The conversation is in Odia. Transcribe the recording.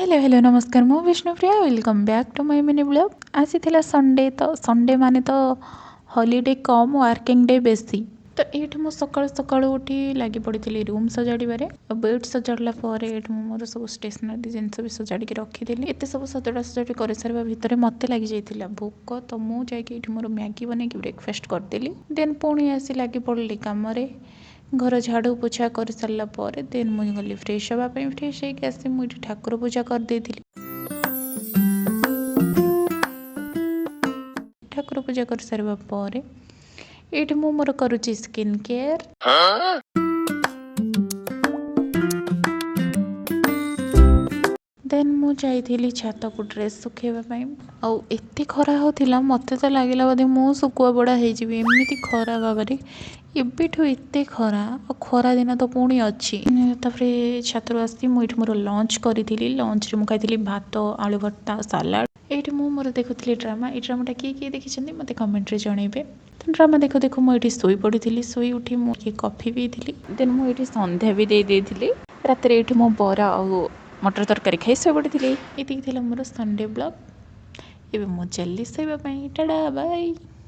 ହ୍ୟାଲୋ ହ୍ୟାଲୋ, ନମସ୍କାର। ମୁଁ Bishnupriya. Welcome back to my mini vlog. ଆଜି ଥିଲା ସଣ୍ଡେ। ତ ସଣ୍ଡେ ମାନେ ତ ହଲିଡ଼େ କମ୍, ୱାର୍କିଂ ଡେ ବେଶୀ। ତ ଏଇଠି ମୁଁ ସକାଳୁ ସକାଳୁ ଉଠି ଲାଗି ପଡ଼ିଥିଲି ରୁମ୍ ସଜାଡ଼ିବାରେ। ଆଉ ବେଡ଼୍ ସଜାଡ଼ିଲା ପରେ ଏଇଠି ମୁଁ ମୋର ସବୁ ଷ୍ଟେସନାରୀ ଜିନିଷ ବି ସଜାଡ଼ିକି ରଖିଦେଲି। ଏତେ ସବୁ ସଜଡ଼ା ସଜାଡ଼ି କରିସାରିବା ଭିତରେ ମୋତେ ଲାଗିଯାଇଥିଲା ଭୋକ। ତ ମୁଁ ଯାଇକି ଏଇଠି ମୋର ମ୍ୟାଗି ବନେଇକି ବ୍ରେକଫାଷ୍ଟ କରିଦେଲି। ଦେନ୍ ପୁଣି ଆସି ଲାଗି ପଡ଼ିଲି କାମରେ। ଘର ଝାଡ଼ୁ ପୋଛା କରିସାରିଲା ପରେ ଦେନ୍ ମୁଁ ଗଲି ଫ୍ରେଶ୍ ହେବା ପାଇଁ। ଫ୍ରେଶ୍ ହେଇକି ଆସି ମୁଁ ଏଇଠି ଠାକୁର ପୂଜା କରିଦେଇଥିଲି। ଠାକୁର ପୂଜା କରିସାରିବା ପରେ ଏଇଠି ମୁଁ ମୋର କରୁଛି ସ୍କିନ୍ କେୟାର। ଦେନ୍ ମୁଁ ଯାଇଥିଲି ଛାତକୁ ଡ୍ରେସ୍ ଶୁଖେଇବା ପାଇଁ। ଆଉ ଏତେ ଖରା ହେଉଥିଲା, ମୋତେ ତ ଲାଗିଲା ବୋଧେ ମୁଁ ଶୁଖୁଆ ପୋଡ଼ା ହେଇଯିବି, ଏମିତି ଖରା। ଭାବରେ ଏବେଠୁ ଏତେ ଖରା, ଆଉ ଖରା ଦିନ ତ ପୁଣି ଅଛି। ତାପରେ ଛାତରୁ ଆସି ମୁଁ ଏଇଠି ମୋର ଲଞ୍ଚ କରିଥିଲି। ଲଞ୍ଚରେ ମୁଁ ଖାଇଥିଲି ଭାତ, ଆଳୁ ଭର୍ତ୍ତା, ସାଲାଡ଼। ଏଇଠି ମୁଁ ମୋର ଦେଖୁଥିଲି ଡ୍ରାମା। ଏଇ ଡ୍ରାମାଟା କିଏ କିଏ ଦେଖିଛନ୍ତି, ମୋତେ କମେଣ୍ଟରେ ଜଣେଇବେ। ତ ଡ୍ରାମା ଦେଖୁ ଦେଖୁ ମୁଁ ଏଇଠି ଶୋଇ ପଡ଼ିଥିଲି। ଶୋଇ ଉଠି ମୁଁ ଟିକେ କଫି ପିଇଥିଲି। ଦେନ୍ ମୁଁ ଏଇଠି ସନ୍ଧ୍ୟା ବି ଦେଇ ଦେଇଥିଲି। ରାତିରେ ଏଇଠି ମୁଁ ବରା ଆଉ ମଟର ତରକାରୀ ଖାଇ ଶୋଇ ପଡ଼ିଥିଲି। ଏତିକି ଥିଲା ମୋର ସଣ୍ଡେ ବ୍ଲଗ୍। ଏବେ ମୁଁ ଚାଲିଲି ଶୋଇବା ପାଇଁ। Tata, bye.